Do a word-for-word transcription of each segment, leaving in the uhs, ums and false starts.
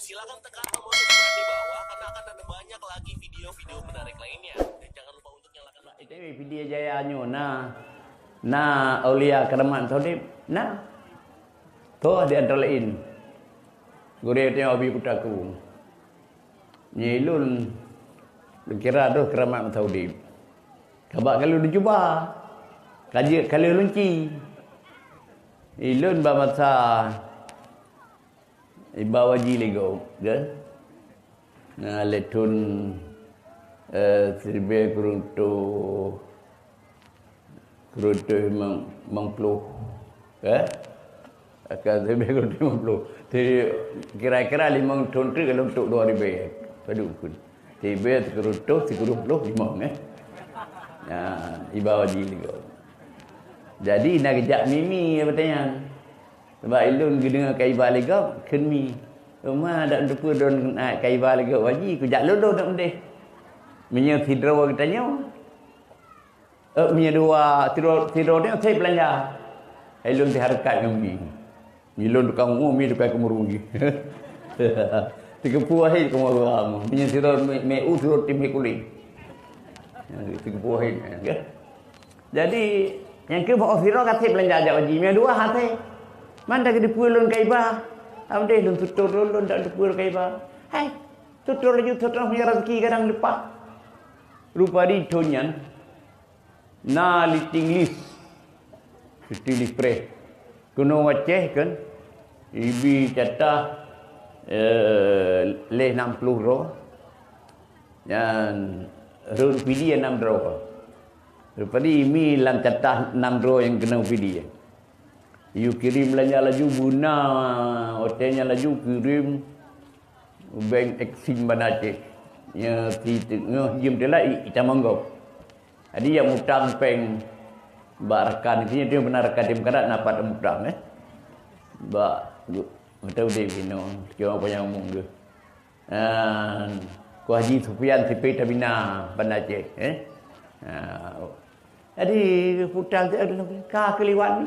Silakan tekan tombol subscribe di bawah karena akan ada banyak lagi video-video menarik lainnya. Dan jangan lupa untuk nyalakan lonceng. Itu Pidie Jaya nyoe na, na Aulia Keramat Saudip, na. Toh di antara lain. Gurée teuh Abi Kutaku. Nyi lôn kira tu Keramat Saudip. Kabak kalu dicuba. Kajeut kalu lunci. Ilôn bak masa Iba Waji lé gob, kan? Na lé thon, eh, siribée keureutoh, keureutoh limong, limong ploh, eh? Akan siribée keureutoh limong ploh. Jadi, kira-kira limong thon teuk lom tok dua ribée. Padum pun. Siribée keureutoh, sikureueng ploh limong, eh? Nah, Iba Waji lé gob. Jadi, na geujak mimi, apa tanya? Sabab ilôn geudeungoe ka iba lé gob, kheun mi. Teuma dak teupeue lôn ka iba lé gob Waji, kujak lôn lôn dak meudeh. Meunyoe sidroe geutanyoe, eh, meunyoe dua, sidroe, sidroe nyoe sép beulanja. Hai lôn sihareukat ngon mi. Mi lôn tukang umu, mi tukang keumuru mi. Teukeupue hai keumuru umu. Meunyoe sidroe mé, mé u, sidroe tim mé kulé. Teukeupue hai, ya. Jadi, nyang keu bak sidroe ka sép beulanja jak Waji, meunyoe dua hase. Man dak teupeue lôn ka iba. Alhamdulillah, lôn tutoe lôn, lôn dak teupeue lôn ka iba. Hai, tutoe laju, tutoe meunyoe raseuki kadang leupah. Rupa di thon nyan, na Liting Lis. Liting Lis Press. Keunoe Aceh kan. Ibi catah, eh, lhèe nam ploh droe. Nyan rhot Pidie nam droe. Rupadi imi lam catah nam droe nyang keunoe Pidie. Yue kirém beulanja laju beuna, watèe nyan laju kirém bank Exim Banda Aceh. Nyoe si teungoh jeuem teula i, i tamong gob. Jadi nyang utang péng bak rakan, keunoe teuh beuna rakan teuh meukarat na pat mutang, eh. Bak, beutôi udép inoe, cuma panyang umum geuh. Ah, Ku Haji Sufian Sipe Tabina Banda Aceh, eh. Ah, jadi, putang tu, ka keuliwat ni.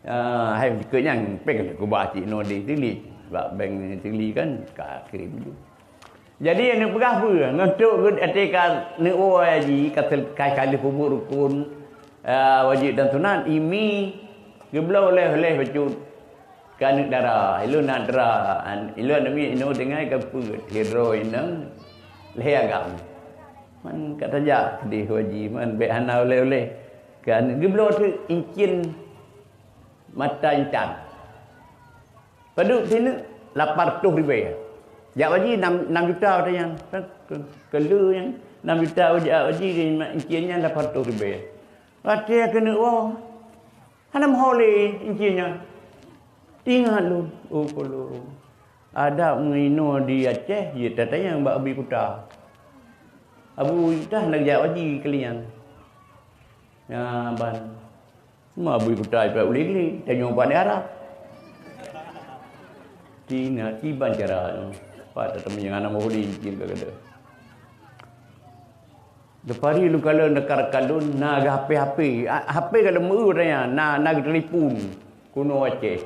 Ah, hai, dikeue nyan, péng ku ba cit noe di Sigli. Bak bank Sigli kan, ka kirém ju. Jadi, aneuk peugah peue? Ngon trok geuh até ka neuwoe haji, ka sel-, ka, ka lheueh peubuet rukon, ah, wajéb dan sunat, imi geubloe oleh-oleh bacut. Keu aneuk dara, ilôn na dara, an-, ilôn aneuk miet inoe tinggai keu peue, lhèe droe inong, lhèe agam. Man ka tajak keudeh haji, man bèk hana oleh-oleh. Keu aneuk geubloe teuk incien mata intan. Padub sineuk lapan reutôh ribèe. Jak haji nam, nam juta watèe nyan. Kan keu, keu lheueh nyan, nam juta jak haji incien nyan lapan reutôh ribèe. Watèe keuneuk woe, hana meuho lé incien nyan. Teuingat lôn, oh, keu lôn. Adak meuinoe di Aceh, jeuet tatanyong bak Abu Kuta. Abu Kuta hana geujak haji kali nyan. Nyan ban. Cuma Abu Kuta ipat ulèe-ulèe, tanyoe bak Arab. Tina, kiban cara nyoe. Pat teuma nyang hana meuho lé incien ka gata. Leupari lôn kalon dekat-dekat lôn na geuh H P-H P. A, H P ka lôn meu tanya, na, na geutelepon. Keunoe Aceh.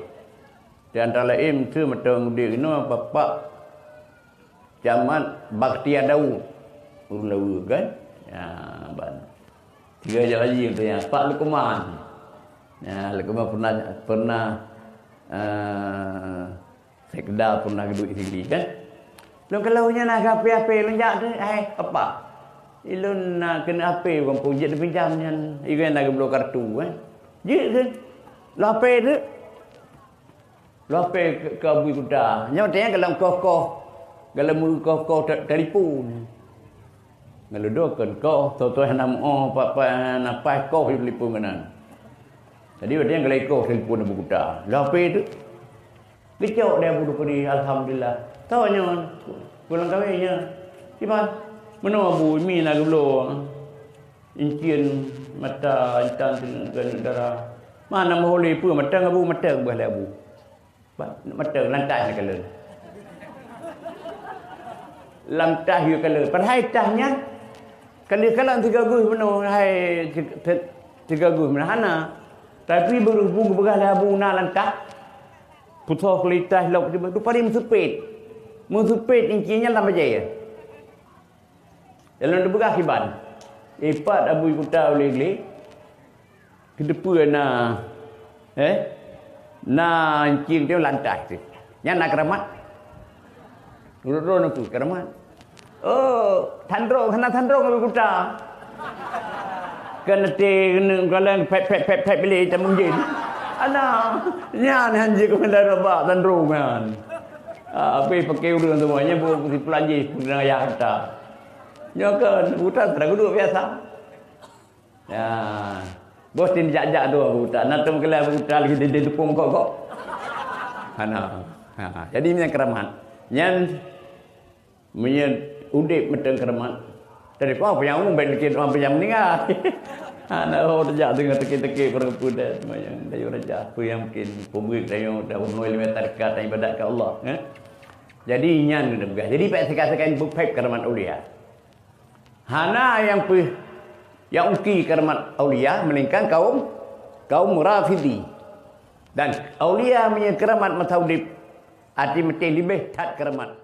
Di antara laén, su mantong udép inoe Bapak Camat Bakhtiar Daud. Ureueng Laweue kan? Ya, ban. Tiga jalan lagi tanya, Pak Lukman. Ya, Lukman pernah, pernah, eh, Sekda pernah geuduek sini kan. Lôn kalau nyan na H P-H P lôn jak tu, hai, apa? Ilôn na keuneuk H P gampông jeuet dipinjam nyan. Igan na geubloe kartu, eh. Jeuet kan? Lôn H P tu. Lôn H P keu, keu Abu Kuta. Nyoe teuh galom koh-koh. Galom koh-koh te-, telepon. Ngaludok kan koh, toh-toh hana meu'oh, apa-apa, hana paih koh telepon keunan. Jadi, watèe nyan galai koh telepon Abu Kuta. Lôn H P tu. Geucok di Abu Dukuri, alhamdulillah. Toh nyoe, pulang kawé nyoe. Kiban, meunoe Abu, imi na geubloe incien mata intan keuneuk dara. Mana meuho lé peue mata Abu, mata bah lé Abu. Ba, mata lantas na kalon. Lantas yue kalon. Padahai tah nyan, ka lheueh kalon sigoe geuh bunoe, hai, si-, si-, sigoe geuh meunan hana. Tapi berhubung geupeugah lé Abu na lantas, Putôh kulit taih lok tu pari meusupet. Meusupet inci nyan lam bajèe. Dalam dipeugah kiban. Ipat Abu Kuta ulèe-ulèe. Keudeupeue na, eh? Na inci tu lantai tu. Nyan na keuramat. Ureueng-ureueng tu keuramat. Oh, tandrong, hana tandrong Abu Kuta. Kan nanti kena galeng pet, pet, pet, pet beli tamu jin. Ana, nyan han jeuet keu benda rabak tandrong nyan. Ah, habis pakai ureueng tu, nyan bu si pelanjih, peunayah harta. Nyoe kan, Abu Kuta sedang duduk biasa. Ya. Bos tin jak-jak tu Abu Kuta. Na tu meukeulai Abu Kuta lagi di, di tepung kok-kok. Hana. Ha, jadi nyan keuramat. Nyan meunyoe udép meuteun keuramat. Tadi kau apa yang umum baik dikit orang yang meninggal. Hana oh terjak dengan teki-teki perempuan dah semuanya. Dayu raja apa yang mungkin pembuik dayu dah umur lima tarekat dan ibadat ke Allah, eh? Jadi nyan kena peugah. Jadi pek sekat-sekat bukpek keuramat aulia. Hana nyang peuh nyang uki keuramat aulia melainkan kaum kaum Rafidhi. Dan aulia meunyoe keuramat masa udép, até maté leubeh that keuramat.